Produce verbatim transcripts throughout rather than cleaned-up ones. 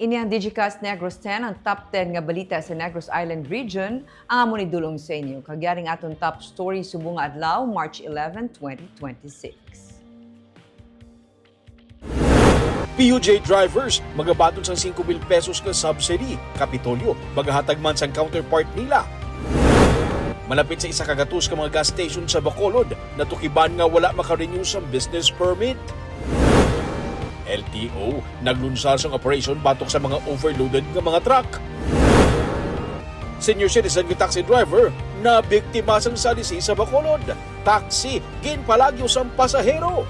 Ini ang Digicast Negros ten, ang top ten nga balita sa Negros Island Region, ang amon idulong sa inyo. Kag yari ang aton top story subong nga adlaw, March eleven, twenty twenty-six. P U J drivers magabaton sang singko mil pesos nga subsidy. Kapitolyo magahatag man sang counterpart nila. Malapit sa isa ka gatos ka mga gas station sa Bacolod natukiban nga wala maka-renew sang business permit. L T O naglunsar sang operation batok sa mga overloaded nga mga truck. Senior citizen nga taxi driver nabiktima sang salisi sa Bacolod. Taxi ginpalagyo sang pasahero.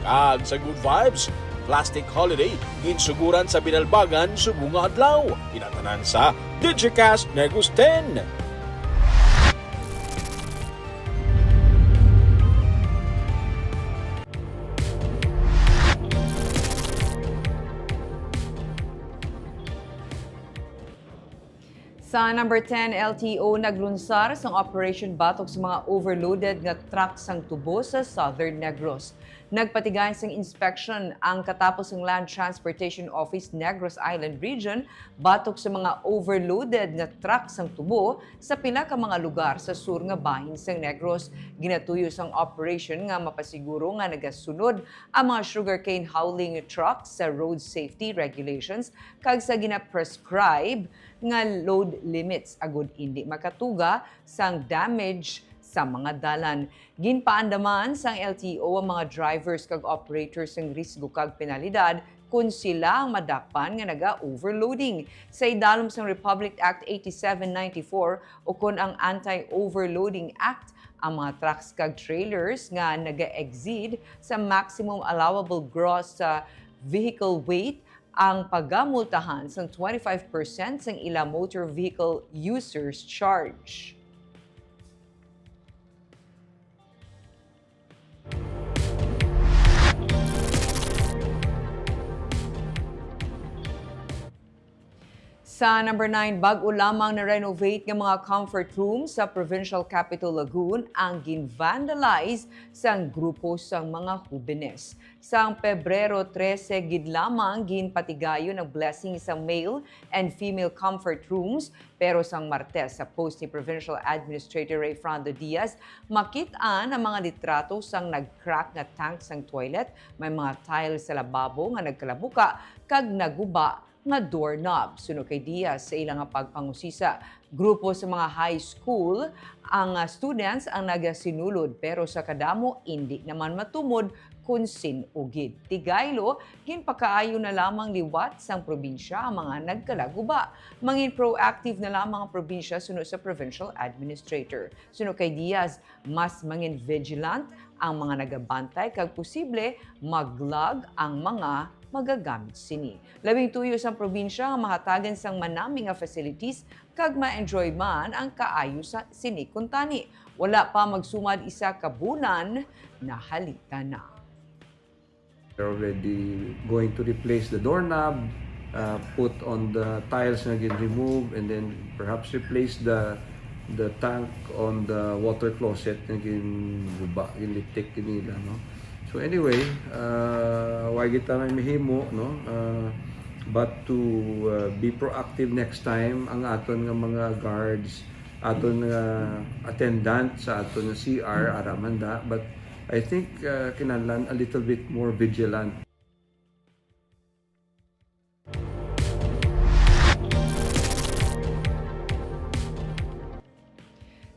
Kag sa Good Vibes, plastic holiday ginsuguran sa Binalbagan subong nga adlaw. Kinatanan sa Digicast Negros ten. Sa number ten, L T O naglunsar sang operation batok sa mga overloaded nga truck sang tubo sa Southern Negros. Nagpatigay sang inspection ang katapos sang Land Transportation Office Negros Island Region batok sa mga overloaded nga truck sang tubo sa pila ka mga lugar sa sur nga bahin sang Negros. Ginatuyo sang operation nga mapasiguro nga nagasunod ang mga sugarcane hauling truck sa road safety regulations kag sa gina-prescribe nga load limits agud indi makatuga sang damage sa mga dalan. Ginpaandaman sang L T O ang mga drivers kag operators sang risgo kag penalidad kon sila ang madakpan nga naga-overloading. Sa idalom sang Republic Act eighty-seven ninety-four ukon ang Anti-Overloading Act, ang mga trucks kag trailers nga naga-exceed sa maximum allowable gross, ah, vehicle weight ang pagamultahan sang twenty-five percent sang ila motor vehicle users charge. Sa number nine, bag-o lamang na-renovate nga mga comfort room sa Provincial Capital Lagoon ang gin-vandalize sang grupo sang mga hubenes. Sang Pebrero trese gid lamang ginpatigayon ang blessing sa male and female comfort rooms, pero sang Martes, sa post ni Provincial Administrator Rayfrando Diaz, makit-an ang mga litrato sang nag-crack nga tank sang toilet, may mga tile sa lababo nga nagkalabuka, kag naguba nga doorknob. Suno kay Diaz, sa ila nga pagpangusisa, grupo sa mga high school ang, ah, students ang nagasinulod, pero sa kadamo indi naman matumod kon sin-o gid. Tigaylo, ginpakaayo na lamang liwat sang probinsya ang mga nagkalaguba. Mangin proactive na lamang ang probinsya suno sa provincial administrator. Suno kay Diaz, mas mangin vigilant ang mga nagabantay kag posible mag-log ang mga magagamit sini. Labing tuyo sang probinsya nga mahatagan sang manami nga facilities kag ma-enjoy man ang kaayo sa sini kuntani. Wala pa magsumad isa ka bulan, nahalita na. They're already going to replace the doorknob, uh, put on the tiles nga gin-remove, and then perhaps replace the, the tank on the water closet nga gin-guba, ginlitik gid nila, no? So anyway, uh, wa kita may mahimo, no? Uh, but to, uh, be proactive next time, ang aton nga mga guards, aton nga attendant sa aton nga C R, ara man da. But I think, uh, kinahanglan a little bit more vigilant.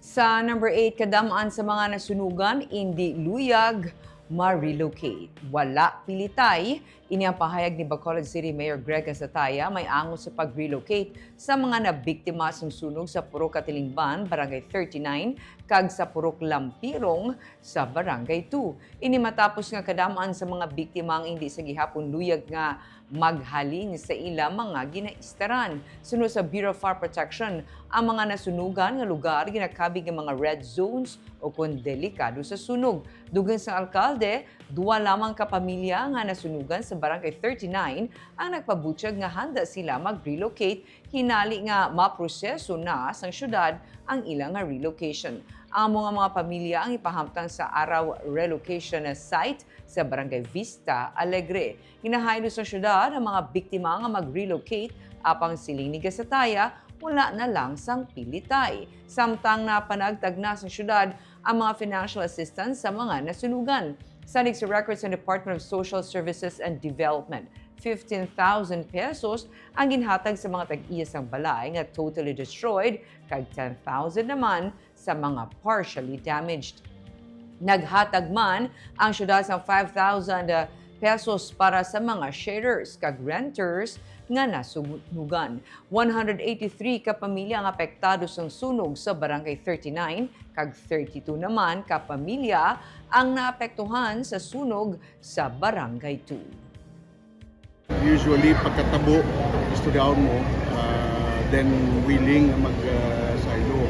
Sa number eight, kadam-an sa mga nasunugan indi luyag ma-relocate. Wala pilitay. Ini ang pahayag ni Bacolod City Mayor Greg Gasataya may angot sa pag-relocate sa mga nabiktima sang sunog sa Purok Katilingban, Barangay thirty-nine, kag sa Purok Lampirong sa Barangay two. Ini matapos nga kadam-an sa mga biktima ang indi sa gihapon luyag nga maghalin sa ila mga ginaistaran. Suno sa Bureau of Fire Protection, ang mga nasunugan nga lugar ginakabig nga mga red zones o kon delikado sa sunog. Dugang sang alkalde, dua lamang ka pamilya nga nasunugan sa Barangay thirty-nine ang nagpabutyag nga handa sila mag-relocate, hinali nga maproseso na sang syudad ang ila nga relocation. Amo nga mga pamilya ang ipahamtang sa Araw Relocation Site sa Barangay Vista Alegre. Ginahaylo sa syudad ang mga biktima nga mag-relocate, apang siling ni Gasataya, wala na lang sang pilitay. Samtang napanagtag na sa syudad ang mga financial assistance sa mga nasunugan. Salig sa records sa Department of Social Services and Development, fifteen thousand pesos ang ginhatag sa mga tag-iya sang balay nga totally destroyed, kag ten thousand naman sa mga partially damaged. Naghatag man ang syudad sang five thousand pesos para sa mga shelters kag renters nga nasunugan. One hundred eighty-three ka pamilya ang apektado sang sunog sa Barangay thirty-nine, kag thirty-two naman ka pamilya ang naapektuhan sa sunog sa Barangay two. Usually, pagkatabo, istoryahon mo, ah, then willing nga mag, ah, saylo.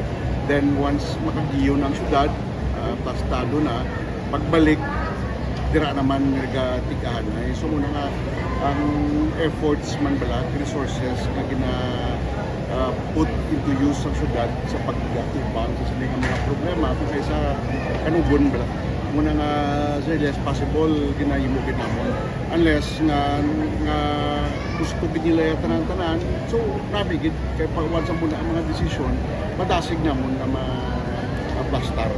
Then, once makagiyo na ang syudad, ah, plastado na, pagbalik, dira naman nagatik-an. Ay, so, muna nga, ang efforts man bala, resources nga gina, ah, put into use sa syudad sa paggatubang sa sini nga mga problema, kung kaysa kanugon bala. Muna nga, as early as possible, ginahimo gid namon. Unless nga, nga gusto gid nila yung tanan-tanan, so, grabe gid, kay pag once ang muna ang mga desisyon, madasig namon nga ma-, aplastar.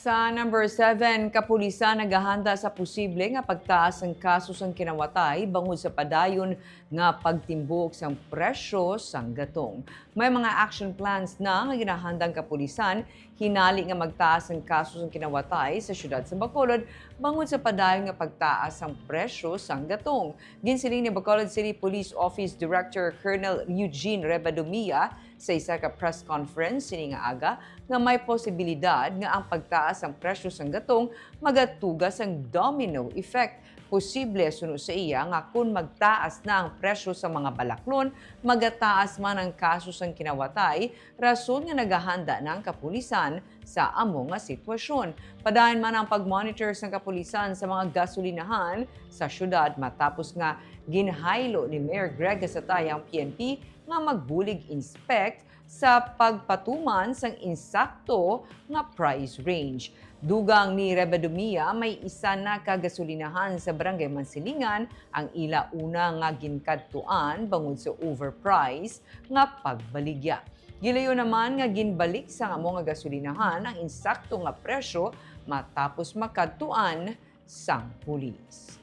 Sa number seven, kapulisan nagahanda sa posible nga pagtaas sang kaso sang kinawatay bangod sa padayon nga pagtimbuok sang presyo sang gatong. May mga action plans na nga ginahandang kapulisan hinali nga magtaas ang kaso sang kinawatay sa siyudad sa Bacolod bangod sa padayon nga pagtaas sang presyo sang gatong. Ginsiling ni Bacolod City Police Office Director Colonel Eugene Rebadumia sa isa ka press conference sini nga aga nga may posibilidad nga ang pagtaas sang presyo sang gatong magatuga sang domino effect. Posible, suno sa iya, nga kon magtaas na ang presyo sa mga balaklon, magataas man ang kaso sang kinawatay, rason nga nagahanda na ang kapulisan sa amo nga sitwasyon. Padayon man ang pag-monitor sang kapulisan sa mga gasolinahan sa syudad matapos nga ginhaylo ni Mayor Greg Gasataya ang P N P nga magbulig inspect sa pagpatuman sang insakto nga price range. Dugang ni Rebadumia, may isa na ka gasolinahan sa Barangay Mansilingan ang ila una nga ginkadtuan bangod sa overprice nga pagbaligya. Gilayo naman nga ginbalik sang amo nga gasolinahan ang insakto nga presyo matapos makadtuan sang pulis.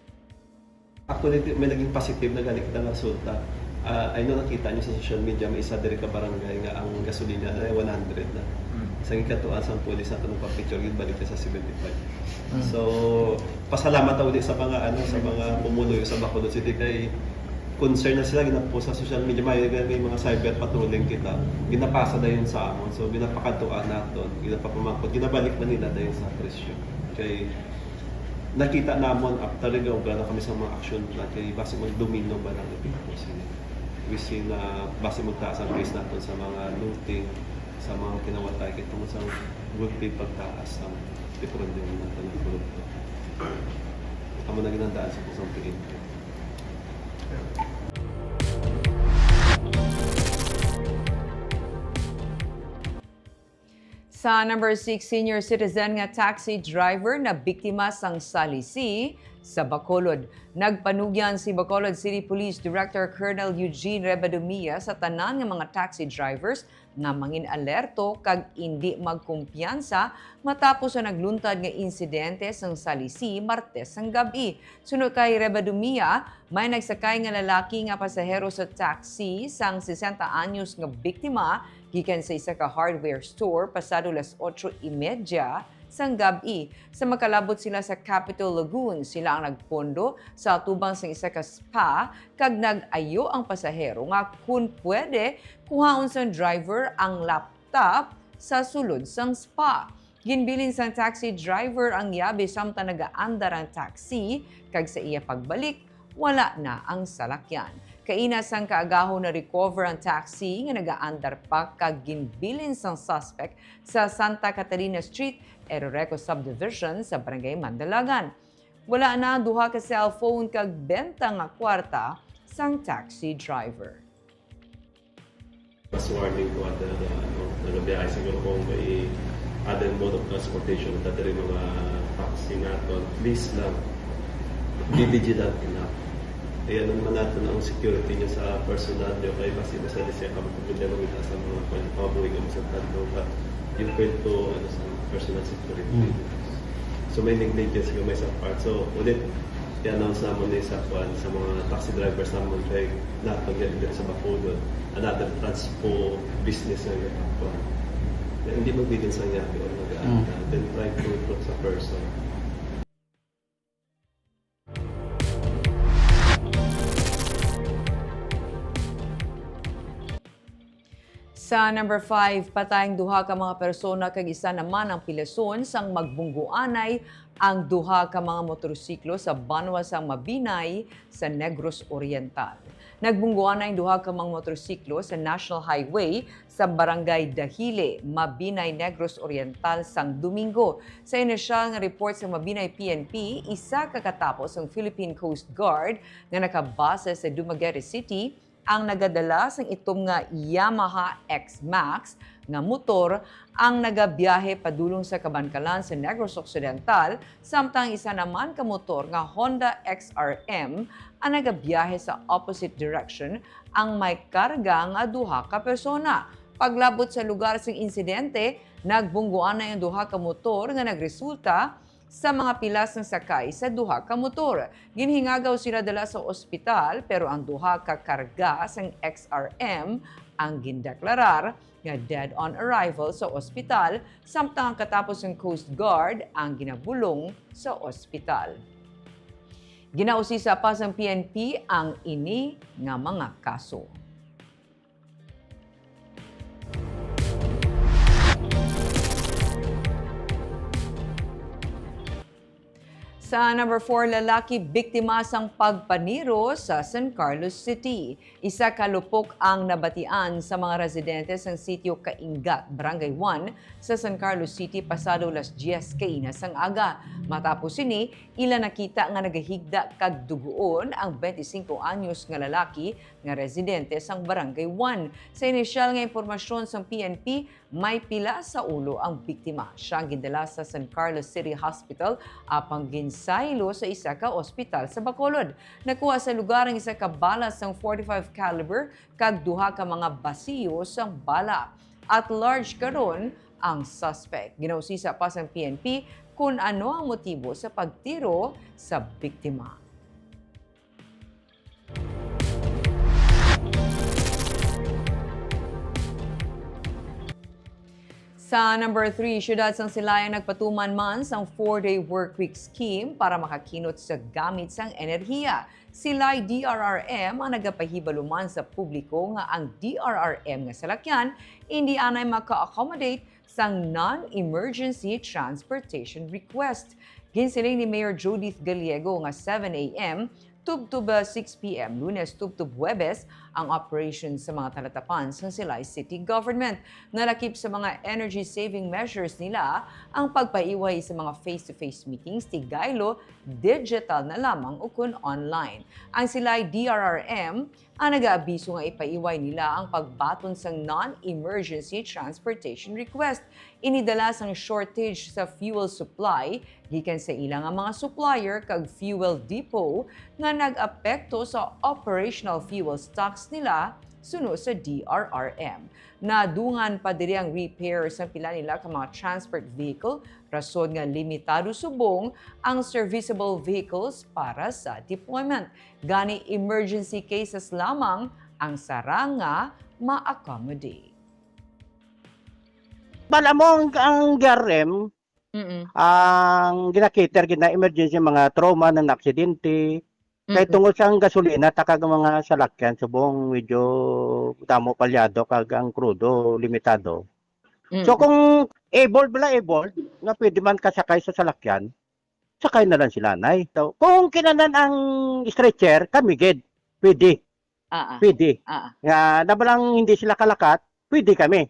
Actually, may naging positive na gani kita nga resulta. Ah, I know nakita niyo sa social media, may isa diri ka barangay nga ang gasolina na one hundred na. Sa gikatuan sang pulis nato nagpa-picture, ginbalik na sa seventy-five. So, pasalamat ta uli sa mga, ano, sa mga pumuluyo sa Bacolod City kay concern na sila, ginapost sa social media, may, may mga cyber patrolling kita, ginapasa dayon sa amon. So, ginapakadtuan naton, ginapapamangkot, ginabalik na nila dayon sa presyo. Kay nakita namon after gaobra na kami sa mga action plan kay basi mag-domino ba ang epekto sini. We see na basi magtaas ang case naton sa mga looting, sa mga kinawatay kay tungod sa gulpi pagtaas ang petrolyo ng tanang produkto. Amo na ginandaan sa kusang P N P. Sa number six, senior citizen nga taxi driver na biktima sang salisi sa Bacolod. Nagpanugyan si Bacolod City Police Director Colonel Eugene Rebadumia sa tanan nga mga taxi drivers nga mangin-alerto kag indi magkumpiyansa matapos sa nagluntad nga insidente sang salisi Martes sang gab-i. Suno kay Rebadumia, may nagsakay nga lalaki nga pasahero sa taxi sang sesenta anyos nga biktima gikan sa isa ka hardware store pasado las otso y media sang gab-i. Sa makalabot sila sa Capitol Lagoon, sila ang nagpondo sa atubang sang isa ka spa kag nag-ayo ang pasahero nga kun pwede, kuhaon sang driver ang laptop sa sulod sang spa. Ginbilin sang taxi driver ang yabi samtang nagaandar ang taxi, kag sa iya pagbalik, wala na ang salakyan. Kaina sang kaagahon, na-recover ang taxi nga nagaandar pa kag ginbilin sang suspect sa Santa Catalina Street, Eroreco Subdivision sa Barangay Mandalagan. Wala na ang duha ka cellphone kag benta nga kwarta sang taxi driver. Mas warning ko at uh, ano, nagabiyahe siguro kung may other mode of transportation at diri mga taxi nato, please lang, be vigilant enough. Kaya naman nato na ang security niya sa personal niyo kay basi na sa siya kami pagmindalo kita sa mga pagpabuhi kami sa tanto, but you fail to ano sa personal security. Mm. So may negligence kami sa part. So ulit, i-announce naman ni sa kwan sa mga taxi drivers naman kay nato nga diri sa Bacolod, another transpo business nga ginagawa. Na hindi magbilin sa yabi o mag-aanda, then try to talk sa person. Sa number five, patay ang duha ka mga persona kag isa naman ang pilason sang magbungguanay ang duha ka mga motorsiklo sa banwa sang Mabinay sa Negros Oriental. Nagbungguanay ang duha ka mga motorsiklo sa National Highway sa Barangay Dahile, Mabinay, Negros Oriental sang Domingo. Sa inisyal nga report sa Mabinay P N P, isa ka katapos ang Philippine Coast Guard nga nakabase sa Dumaguete City ang nagadala sang itom nga Yamaha X-Max nga motor ang nagabiyahe padulong sa Kabankalan sa Negros Occidental, samtang isa naman ka motor nga Honda X R M ang nagabiyahe sa opposite direction ang may karga nga duha ka persona. Paglabot sa lugar sang insidente, nagbungguanay ang duha ka motor nga nagresulta sa mga pilas nga sakay sa duha ka motor. Ginhingagaw sila dala sa ospital, pero ang duha ka karga sang X R M ang gindeklarar nga dead on arrival sa ospital, samtang ang katapos sang Coast Guard ang ginabulong sa ospital. Ginausisa pa sang P N P ang ini nga mga kaso. Sa number four, lalaki biktima sang pagpaniro sa San Carlos City. Isa ka lupok ang nabatian sa mga residente sang sitio Kaingat, Barangay one, sa San Carlos City, pasado las diyes kaina sang aga. Matapos sini, ila nakita nga nagahigda kag dugoon ang twenty-cinco anyos nga lalaki nga residente sang Barangay one. Sa inisyal nga impormasyon sang P N P, may pila sa ulo ang biktima. Siya ang gindala sa San Carlos City Hospital, apang ginsaylo sa isa ka ospital sa Bacolod. Nakuha sa lugar ang isa ka bala sang forty-five caliber kag duha ka mga basiyo sang bala. At large karon ang suspect. Ginausisa pa sang P N P kon ano ang motibo sa pagtiro sa biktima. Sa number three, siyudad sang Silay ang nagpatuman man sang four-day workweek scheme para makakinot sa gamit sang enerhiya. Silay D R R M ang nagapahibalo man sa publiko nga ang D R R M nga salakyan indi anay maka-accommodate sang non-emergency transportation request. Ginsiling ni Mayor Judith Gallego nga seven A M tubtob six P M, Lunes tubtob Huwebes, ang operation sa mga talatapan sang Silay City Government. Nalakip sa mga energy-saving measures nila ang pagpaiway sa mga face-to-face meetings, tigaylo, digital na lamang ukon online. Ang Silay D R R M ang nagaabiso nga ipaiway nila ang pagbaton sang non-emergency transportation request. Ini dala sang shortage sa fuel supply gikan sa ila nga mga supplier kag fuel depot nga nag-apekto sa operational fuel stocks nila, suno sa D R R M. Nadungan pa diri ang repair sa pila nila ka mga transport vehicle, rason nga limitado subong ang serviceable vehicles para sa deployment. Gani, emergency cases lamang ang sarang nga ma-accommodate. Bala mo ang, ang D R M, Mm-mm. ang gina-cater gid na emergency, mga trauma, na aksidente. Kay Mm-mm. Tungod sa ang gasolina, takag mga salakyan, subong medyo damo palyado, kag ang krudo, limitado. So Mm-mm. kung able, bala able, nga pwede man kasakay sa salakyan, sakay na lang sila, nay. So, kung kinanan ang stretcher, kami gid, pwede, Ah, ah. pwede. Ah, ah. Nga, nabalang hindi sila kalakat, pwede kami.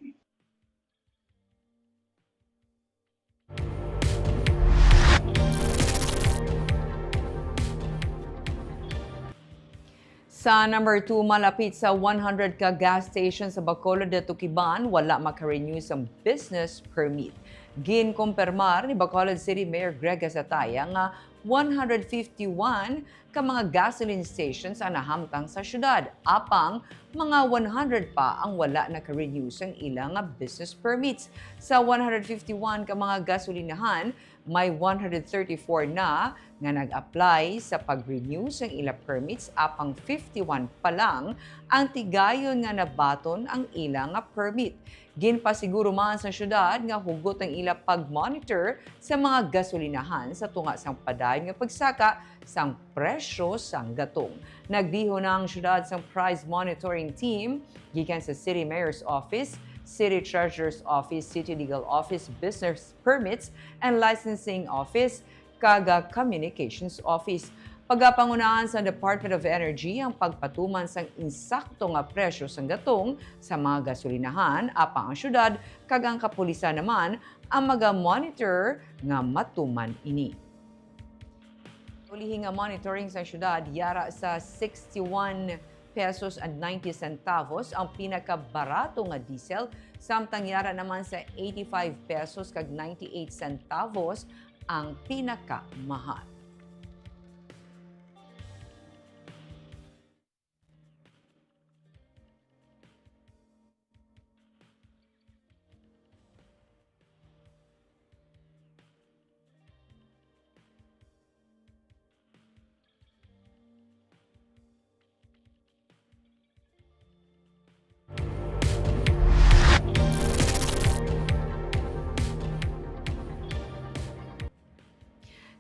Sa number two, malapit sa one hundred ka gas station sa Bacolod, Tukiban, wala maka-renew sang business permit. Ginkumpirmar ni Bacolod City Mayor Greg Gasataya nga one hundred fifty-one ka mga gasoline stations ang nahamtang sa syudad, apang mga one hundred pa ang wala naka-renew sang ila nga business permits. Sa one hundred fifty-one ka mga gasolinahan, may one hundred thirty-four na nga nag-apply sa pag-renew sang ila permits, apang fifty-one pa lang ang tigayon nga nabaton ang ila nga permit. Ginpasiguro man sa syudad nga hugot ang ila pag-monitor sa mga gasolinahan sa tunga sang padayon nga pagsaka sang presyo sang gatong. Nagbihon na ang syudad sang price monitoring team gikan sa City Mayor's Office, City Treasurer's Office, City Legal Office, Business Permits and Licensing Office, kag, ah, Communications Office. Pagapangunahan sa Department of Energy ang pagpatuman sang insakto nga presyo sang gatong sa mga gasolinahan, apang ang syudad kag ang kapulisan naman ang maga-monitor nga matuman ini. Ulihi nga monitoring sa syudad, yara sa sixty-one pesos and ninety centavos ang pinakabarato nga diesel, samtang yara naman sa eighty-five pesos kag ninety-eight centavos ang pinakamahal.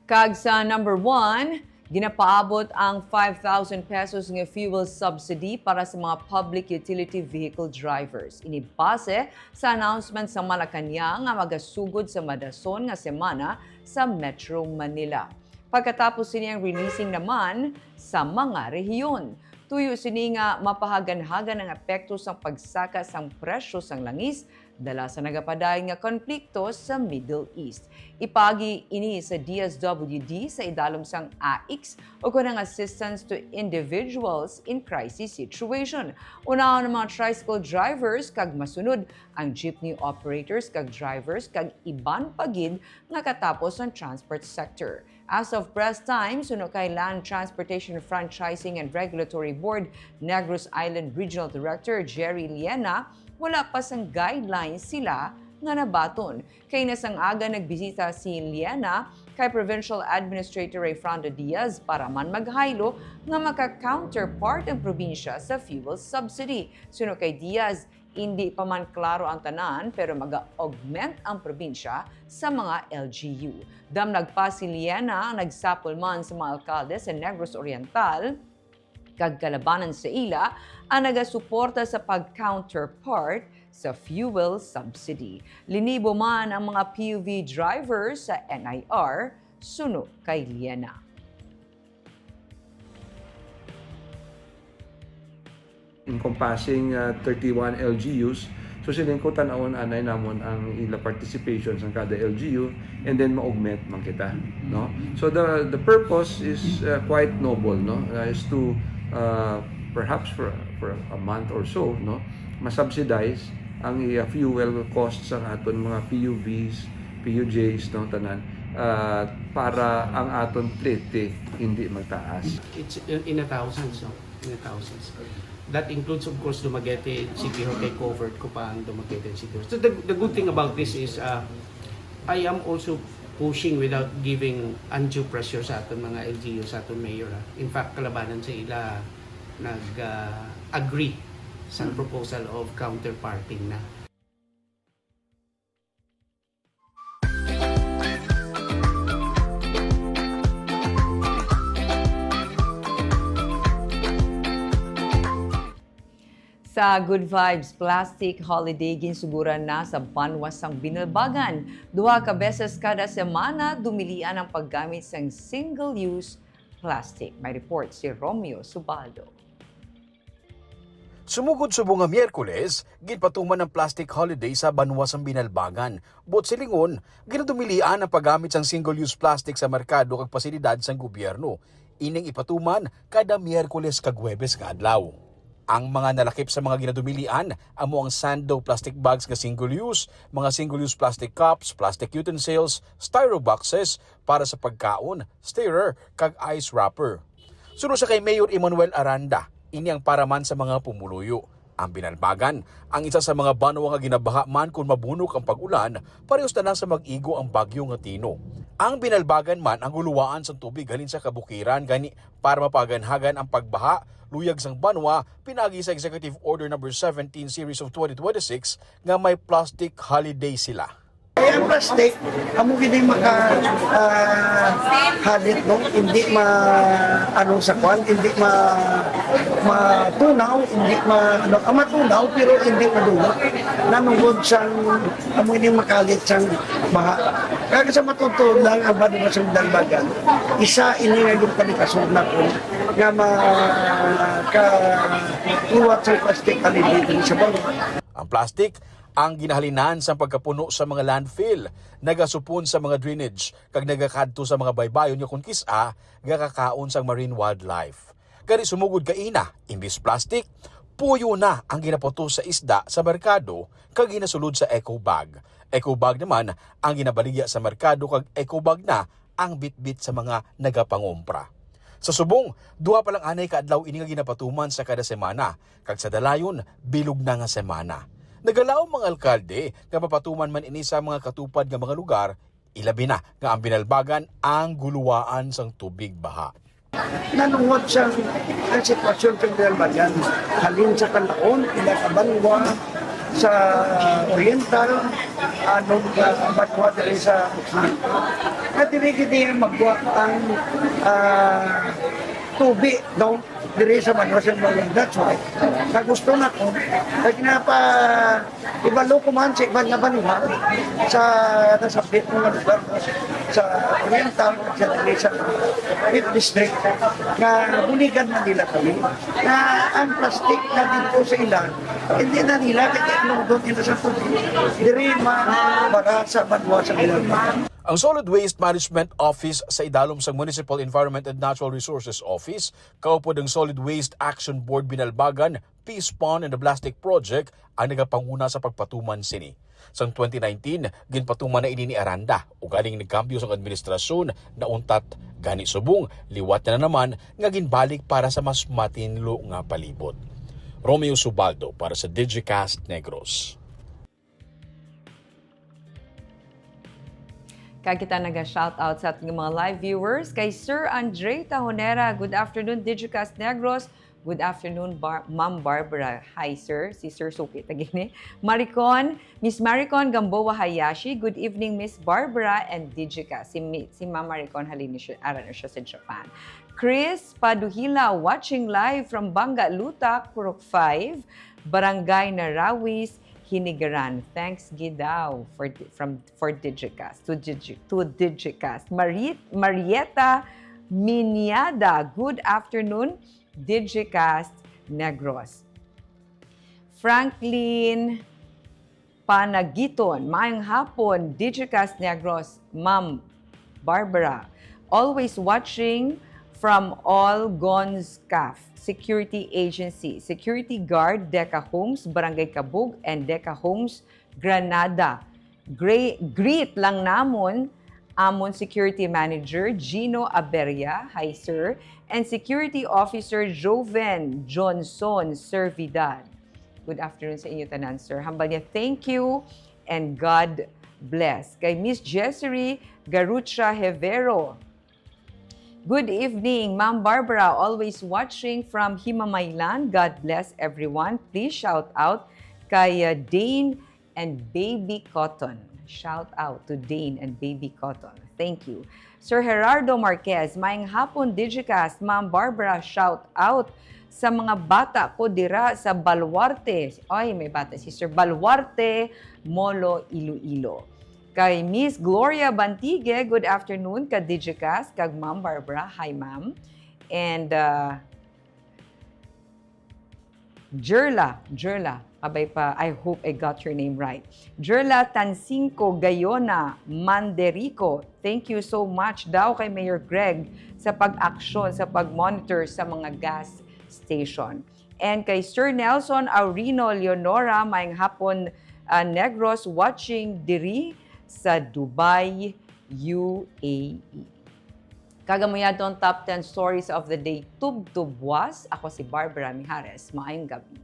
Kag sa number one, ginapaabot ang five thousand pesos nga fuel subsidy para sa mga public utility vehicle drivers. Ini base sa announcement sa Malacañang nga magasugod sa madason nga semana sa Metro Manila. Pagkatapos sini ang releasing naman sa mga rehiyon. Tuyo sini nga mapahaganhagan ang epekto sang pagsaka sang presyo sang langis dala sa nagapadayon nga konflikto sa Middle East. Ipaagi ini sa D S W D sa idalom sang AICS, o kon ang Assistance to Individuals in Crisis Situation. Unahon ang mga tricycle drivers kag masunod ang jeepney operators kag drivers kag iban pa gid nga katapos sang transport sector. As of press time, suno kay Land Transportation Franchising and Regulatory Board Negros Island Regional Director Jerry Liena, wala pa sang guidelines sila nga nabaton. Kay nasang aga nagbisita si Liena kay Provincial Administrator Rayfrando Diaz para man maghaylo nga maka-counterpart ang probinsya sa fuel subsidy. Suno kay Diaz, indi pa man klaro ang tanan, pero maga-augment ang probinsya sa mga L G U. Damlag pa si Liena ang nagsapol man sa mga alkalde sa Negros Oriental kag kalabanan sa ila ang nagasuporta sa pag-counterpart sa fuel subsidy. Linibo man ang mga P U V drivers sa N I R, suno kay Liena. Encompassing, uh, thirty-one L G Us. So, siling ko, tan-awon anay namon ang ila participation sa kada L G U, and then ma-augment man kita, no? So, the, the purpose is, uh, quite noble, no? Uh, is to, uh, perhaps for, for a month or so, no? Ma-subsidize ang iya fuel cost sa aton mga P U Vs, P U Js, no, tanan, ah, para ang aton plete hindi magtaas. It's in, in a thousands, no? In a thousands. That includes, of course, Dumaguete City Hall, kay covered ko pa ang Dumaguete City Hall. So the, the good thing about this is, uh, I am also pushing without giving undue pressure sa aton mga L G U, sa aton mayor, ah. In fact, kalabanan sa ila nag, ah, agree sa proposal of counterparting na. Sa Good Vibes Plastic Holiday, ginsuguran na sa banwa sang Binalbagan. Duha ka beses kada semana, dumilian ang paggamit sang single-use plastic. May report si Romeo Subaldo. Sumugod subong nga Miyerkules, ginpatuman ang plastic holiday sa banwa sang Binalbagan. Buot silingon, ginadumilian ang paggamit sang single-use plastic sa merkado kag pasilidad sang gobyerno. Ining ipatuman kada Miyerkules kag Huwebes nga adlaw. Ang mga nalakip sa mga ginadumilian amo ang sando plastic bags nga single-use, mga single-use plastic cups, plastic utensils, styro boxes para sa pagkaon, stirrer, kag ice wrapper. Suno sa kay Mayor Emmanuel Aranda, ini ang para man sa mga pumuluyo. Ang Binalbagan, ang isa sa mga banwa nga ginabaha man kon mabunok ang pag-ulan, parehas na lang sa mag-igo ang bagyo nga Tino. Ang Binalbagan man ang guluwaan sang tubig halin sa kabukiran, gani para mapaganhagan ang pagbaha, luyag sang banwa, pinaagi sa Executive Order Number Seventeen Series of twenty twenty-six nga may plastic holiday sila. Kaya ang plastic, amo gid ang maka ah, halit, no? Hindi ma ano sa kwan, hindi ma matunaw, hindi ma ano, ah, matunaw pero hindi madungo. Nanungod sang amo ini makalit sang baha. Kaya sa matutuo lang ang banwa sa Binalbagan, isa ini nga ginpalikason naton nga makaiwat sa plastic alibid sa banwa. Ang plastic ang ginahalinan sang pagkapuno sa mga landfill, nagasupon sa mga drainage, kag nagakadto sa mga baybayon nga kon kis-a gakakaon sang marine wildlife. Gani sumugod kaina, imbis plastic, puyo na ang ginaputos sa isda sa merkado kag ginasulod sa eco bag. Eco bag naman ang ginabaligya sa merkado kag eco bag na ang bitbit sa mga nagapangumpra. Sa subong, duha pa lang anay ka adlaw ini nga ginapatuman sa kada semana, kag sa dalayon, bilog na nga semana. Nagalaom mga alkalde nga mapatuman man ini sa mga katupad nga mga lugar, ilabi na nga ang Binalbagan ang guluwaan sang tubig baha. Nanungod sa ang sitwasyon sa Binalbagan, halin sa Palaon, ila ka banwa, sa Oriental, anong uh, banwa diri sa Bukid. Nga diri gid magwa ang ah, tubi, no? Diri sa banwa sa Binalbagan. That's why, na gusto na ko, kag napa Ibalo ko man sa iban nga banwa sa nasabit mga lugar sa Oriental at sa diri sa Fifth District nga buligan man nila kami na ang plastic na dito sa ilan hindi na nila kaya anong doon nila sa tubig diri man para sa banwa sa ilan. Ang Solid Waste Management Office sa idalom sang Municipal Environment and Natural Resources Office, kaupod ang Solid Waste Action Board Binalbagan, Peace Pond and the Plastic Project ang nagapanguna sa pagpatuman sini. Sang twenty nineteen, ginpatuman na ini ni Aranda, ugaling nagkambyo sang administrasyon, nauntat gani subong liwat na naman nga ginbalik para sa mas matinlo nga palibot. Romeo Subaldo para sa Digicast Negros. Kag kita naga-shoutout sa ating mga live viewers kay Sir Andre Tahonera. Good afternoon, Digicast Negros. Good afternoon, Bar- Ma'am Barbara. Hi, sir. Si Sir Suki tagini. Maricon, Miss Maricon Gamboa Hayashi. Good evening, Miss Barbara and Digicast. Si, Mi- si Ma'am Maricon halin ni siya, ara na siya sa Japan. Chris Paduhila watching live from Banga Luta, Purok five, Barangay Narawis, Hinigaran. Thanks gid daw for di- from for Digicast to Digi, to Digicast. Marie, Marieta Miniada, good afternoon, Digicast Negros. Franklin Panagiton, maayong hapon, Digicast Negros, Ma'am Barbara. Always watching from All Gons Caf Security Agency, security guard, Deca Homes, Barangay Cabug, and Deca Homes, Granada. Gre- greet lang namon amon security manager, Gino Aberia, hi sir, and security officer Joven Johnson Servidad. Good afternoon sa inyo tanan, sir. Hambal niya, thank you and God bless. Kay Miss Jessery Garucha Hevero, good evening, Ma'am Barbara. Always watching from Himamaylan. God bless everyone. Please shout out kay uh, Dane and Baby Cotton. Shout out to Dane and Baby Cotton. Thank you. Sir Gerardo Marquez, maayong hapon, Digicast. Ma'am Barbara, shout out sa mga bata ko dira sa Baluarte. Ay, may bata si Sir Baluarte, Molo, Iloilo. Kay Miss Gloria Bantigue, good afternoon ka Digicast, kag Ma'am Barbara. Hi, Ma'am. And uh, Jerla, Jerla, abay pa, I hope I got your name right. Jerla Tansingco Gayona Manderico, thank you so much daw kay Mayor Greg sa pag-aksyon, sa pag-monitor sa mga gas station. And kay Sir Nelson Aurino Leonora, maayong hapon, ah, Negros, watching diri sa Dubai, U A E. Kag amo yadto ang top ten stories of the day, tubtob buwas. Ako si Barbara Mijares. Maayong gabi.